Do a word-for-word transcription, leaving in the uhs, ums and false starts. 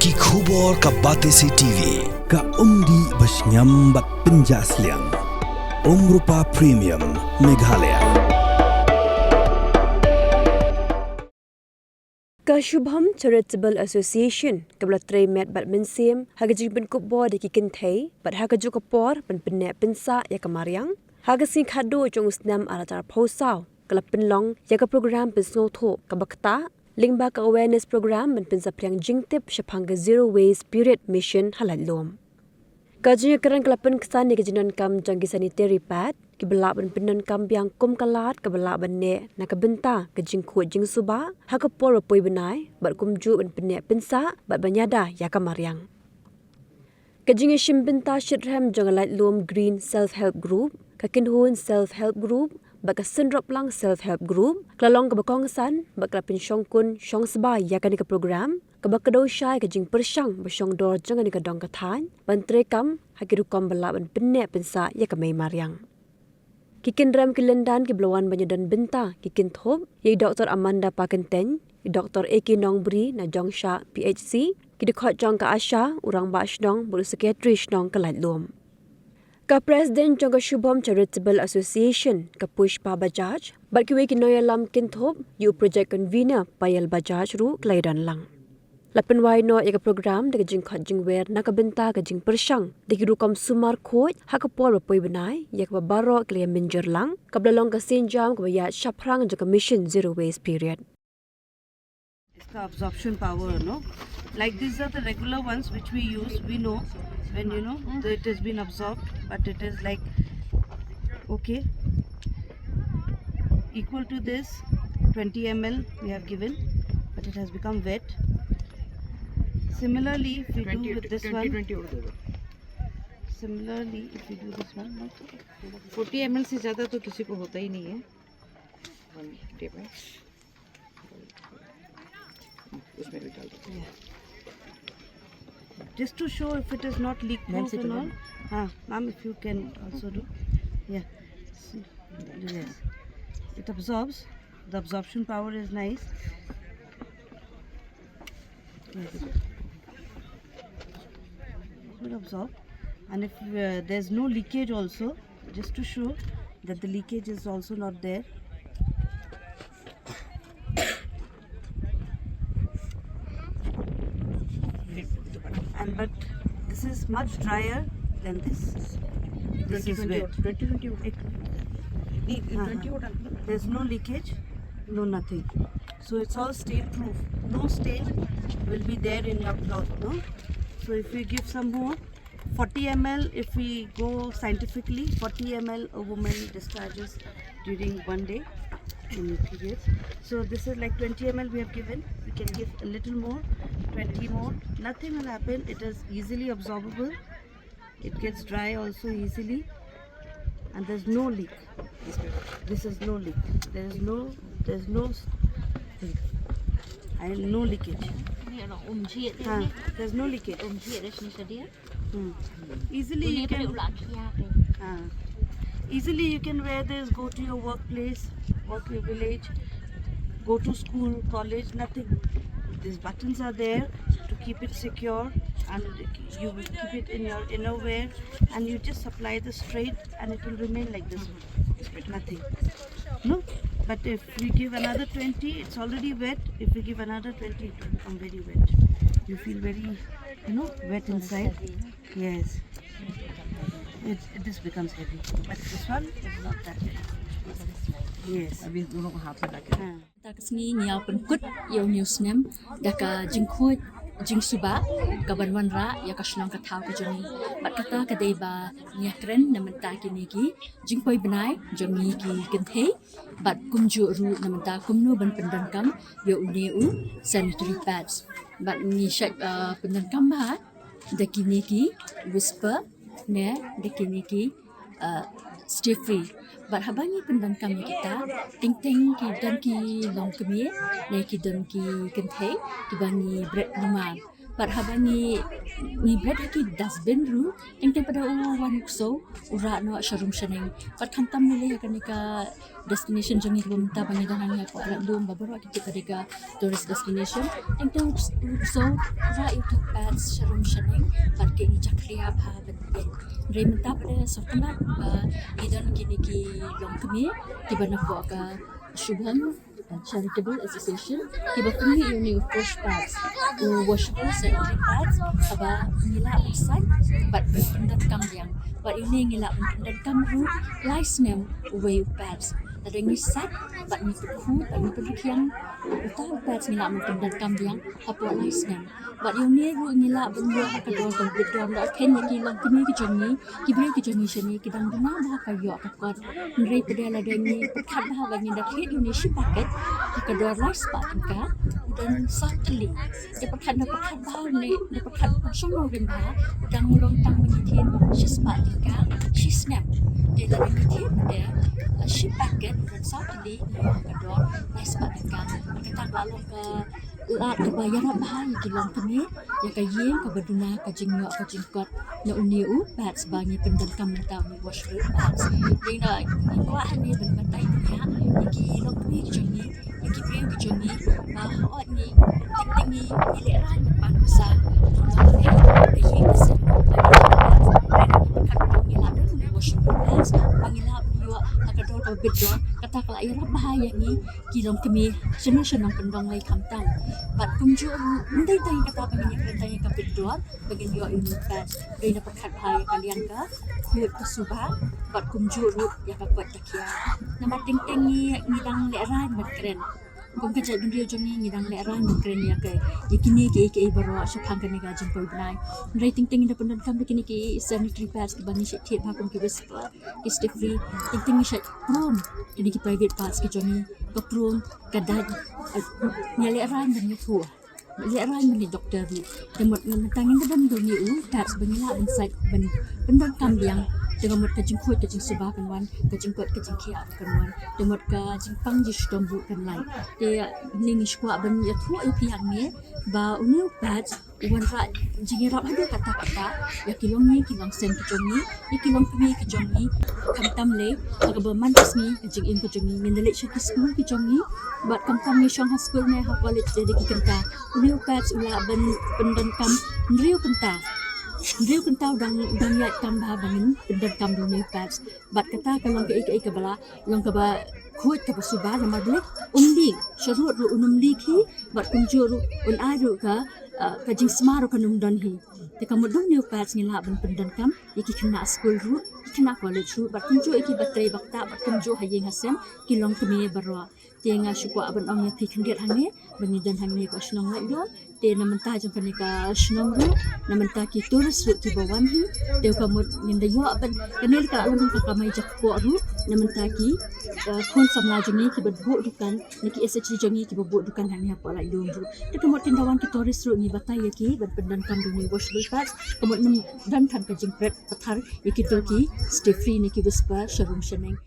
Ki khubor ka Batesi T V. Ka umdih ba shngiam bad pynjah sliang. Umrupa Premium Meghalaya. Ka Shubham Charitable Association kaba la trei met bad mynsiem ha ka jingpynkup bor ïa ki kynthei bad ha kajuh ka por ban pynneh pynsah ïa ka mariang. Ha ka sngi khatduh jong u snem arhajar arphew saw ka la pynlong ïa ka program pynsngewthuh kaba ktah lyngba ka awareness program ban pynsaphriang jingtip shaphang ka Zero Waste Period Mission ha Laitlum. Ka jingïakren ka la pynksan ïa ka jingdonkam jong ki sanitary pad kiba lah ban pyndonkam biang kum ka lad kaba lah ban neh na ka bynta ka jingkhuid jingsuba ha ka por ba poi bnai bad kumjuh ban pynneh pynsah bad ban ïada ïa ka mariang. Ka jingïashim bynta shitrhem jong ka Laitlum Green Self Help Group, ka Kynhun Self Help Group bad ka Synroplang Self Help Group ka la long kaba kongsan bad ka la pynshongkun shongsbai ïa kane ka program kaba kdew shai ka jingpyrshang ba shongdor jong kane ka dong ka thaiñ ban treikam ha ki rukom ba lah ban pynneh pynsah ïa ka mei mariang. Ki kynrem ki lyndan kiba la wan ban ïadon bynta ki kynthup ïa i Doctor Amanda Pakyntein, i Doctor A K Nongbri na Jongshah P H C, ki dkhot jong ka ASHA, u rangbah shnong bad u secretary shnong ka Laitlum. Ka president jong ka Shubham Charitable Association ka Pushpa Bajaj bad kiwei ki nongïalam kynthup ïa u project convener Payal Bajaj ruh ka la ïadon lang. La pynwai noh ïa ka program da ka jingkhot jingwer na ka bynta ka jingpyrshang da ki rukom sumar khuid ha ka por ba poi bnai ïa kaba baroh ki la ïamynjur lang, kaba la long ka sienjam kaba ïaid shaphrang jong ka Mission Zero Waste Period. इसका absorption power, no? Like, these are the regular ones which we use, we know, when, you know, the, it has been absorbed, but it is like, okay, equal to this, twenty M L we have given, but it has become wet. Similarly, if we do with this one, similarly, if we do this one, forty M L से ज़्यादा तो किसी को होता ही नहीं है। One table. उसमें भी डाल दो। Yeah. Just to show if it is not leak proof and all. हाँ, ma'am, if you can also do. Yeah. So, yes. It absorbs. The absorption power is nice. Yes. It will absorb. And if, uh, there's no leakage also, just to show that the leakage is also not there. And but this is much drier than this. This is wet. It, uh, there's no leakage, no nothing. So it's all stain proof. No stain will be there in your cloth, no? So if we give some more, forty M L, if we go scientifically, forty M L a woman discharges during one day in periods. So this is like twenty M L we have given. We can give a little more, twenty more. Nothing will happen. It is easily absorbable. It gets dry also easily. And there's no leak. This is no leak. There is no, there's no s-, thing. And no leakage. Huh, there's no leakage. Hmm. Easily you can, uh, easily you can wear this, go to your workplace, work your village, go to school, college, nothing. These buttons are there to keep it secure, and you will keep it in your innerwear, and you just apply the straight, and it will remain like this, nothing. No? But if we give another twenty, it's already wet. If we give another twenty, it will become very wet. You feel very, you know, wet inside. Yes. It, it, this becomes heavy. But this one is not that heavy. Yes. अभी दोनों को हाथ लगा के। हाँ। Mynta ka sngi ngi ïa pynkut ïa une u snem da ka jingkhuid jingsuba kaban wanrah ïa ka shnong ka thaw ka jong ngi. Bad kata ka dei ba ngi ïakren na mynta kine ki jingpoi bnai jong ngi ki kynthei. Bad kumjuh ruh na mynta kumno ban pyndonkam ïa une u sanitary pads. Bad ngi shait, uh, pyndonkam bha da kine ki Whisper ne da kine ki, uh, Stayfree. Bad haba ngi pyndonkam ïa kita, teng teng ki don ki longkmie ne ki don ki kynthei kiba ngi bret numar. Bad haba ngi ngi bret ha ki dustbin ruh, teng teng pat da u wan u ksew u rah noh sha rum shaneng. Bad khamtam lei lei ha kane ka destination jong ngi kaba mynta ba ngi don hangne hapoh Laitlum ba baroh ki tip ka dei ka tourist destination. Teng teng u ksew u rah ïa u pads sha rum shaneng bad ka i jakhlia bha ban peit. Hynrei mynta pat da sngewtynnat ba ngi don kine ki longkmie kiba napoh ka Shubham Charitable Association kiba pynmih ïa une u fresh pads, u washable sanitary pads, haba ngi lah ban sait bad pyndonkam biang. Bad ïa une ngi lah ban pyndonkam ruh lai snem uwei u pads. Lada ngi sait bad ngi pynkhuid bad ngi pynrkhiang, uta u pads ngi lah ban pyndonkam biang hapoh lai snem. Bad ïa une ruh ngi lah ban ïoh ha ka dor kaba bit dor, da phin ïa ki longkmie ki jong ngi, ki briew ki jong ngi shane ki dang duna bha ka ïoh ka kot. Hynrei pat da lada ngi pyrkhat bha ba ngin da thied ïa une shi paket ha ka dor lai spah tyngka, u don saw tylli. Te pyrkhat, da pyrkhat bha ne da pyrkhat shong nongrim bha, u dang long tang ba ngi thied shi spah tyngka shi snem. Te lada ngi thied te, eh, shi paket u don saw tylli, ngi ïoh ha ka dor lai spah tyngka. Kata ka long ka lad kaba ïarap bha ïa ki longkmie, ïa ka ïing kaba duna ka jingïoh ka jingkot na une u pads ba ngi pyndonkam mynta, une u washable pads. Dei na ngi kwah hangne ban batai bniah ïa ki longkmie ki jong ngi, ïa ki briew ki jong ngi, ba hooid ngi teng teng ngi, ngi lehraiñ ban pan pisa na ka ïing ka sem ba ngi ïoh pads. Dei na ngi pyrkhat ba ngi lah don une u washable pads ba ngi lah ban ïoh ha ka dor kaba bit dor, kata ka la ïarap bha ïa ngi ki longkmie shane sha Nongkyndong lei khamtam. Bad kumjuh ruh ym dei tang ïa kata ba ngin ïakren tang ïa ka bit dor ba ngin ïoh ïa une u pads, dei na pyrkhat bha ïa ka liang ka khuid ka suba bad kumjuh ruh ïa ka koit ka khiah. Namar teng teng ngi, ngi dang lehraiñ ban kren. Kum ka jaitbynriew jong ngi, ngi dang lehraiñ ban kren ïa ka, ïa kine kiei kiei baroh shaphang kane ka jingpoi bnai. Hynrei teng teng ngi da pyndonkam da kine ki sanitary pads kiba ngi shait thied bha kum ki whisper, ki Stayfree. Teng teng ngi shait prum kine ki private parts ki jong ngi, ka prum, ka dait, eh, ngi lehraiñ ban ïathuh, lehraiñ ban leit doktor ruh. Te mut mynta ngin da don da une u pads ba ngi lah ban sait ban pyndonkam biang. Te ka mut ka jingkhuid ka jingsuba kan wan, ka jingkoit ka jingkhiah kan wan. Te mut ka jingpang jingshitom ruh kan lait. Te, eh, ngi shu kwah ban ïathuh ïa phi hangne ba une u pads u wanrah jingïarap haduh katta katta ïa ki longïing ki longsem ki jong ngi, ïa ki longkmie ki jong ngi. Khamtam lei ha kaba man ka sngi ka jingim ka jong ngi, ngin da leit sha ki skul ki jong ngi, bad khamtam ngi shong ha skul ne ha college, te da ki kynta. Une u pads u lah ban pyndonkam hynriew kynta. Hynriew kynta u dang, u dang ïaid kam bha ba ngin pyndonkam da une u pads. Bad kata ka long kaei kaei kaba la long kaba khuid kaba suba, namar balei, um leak, sharud ruh un ym leak hi, bad kumjuh ruh un ai ruh ka, ah, ka jingsma ruh kan ym don hi. Te ka mut da une u pads ngi lah ban pyndonkam ïa ki khynnah skul ruh, ki khynnah college ruh, bad kumjuh ïa kiba trei ba ktah, bad kumjuh ha ïing ha sem ki longkmie baroh. Te nga shu kwah ban ong ïa phi khyndiat hangne ba ngi don hangne ha ka shnong Laitlum. Te na bynta jong kane ka shnong ruh, na bynta ki tourist ruh kiba wan hi, te ka mut ngin da ïoh ban, kane ka long ka kamai jakpoh ruh na bynta ki, eh, khun samla jong ngi kiba buh dukan, na ki S H G jong ngi kiba buh dukan hangne hapoh Laitlum ruh. Te ka mut kin da wan ki tourist ruh ngi batai ïa ki ban pyndonkam da une u washable pads, ka mut nym don than ka jingpret pathar ïa kito ki Stayfree ne ki Whisper sha rum sha neng.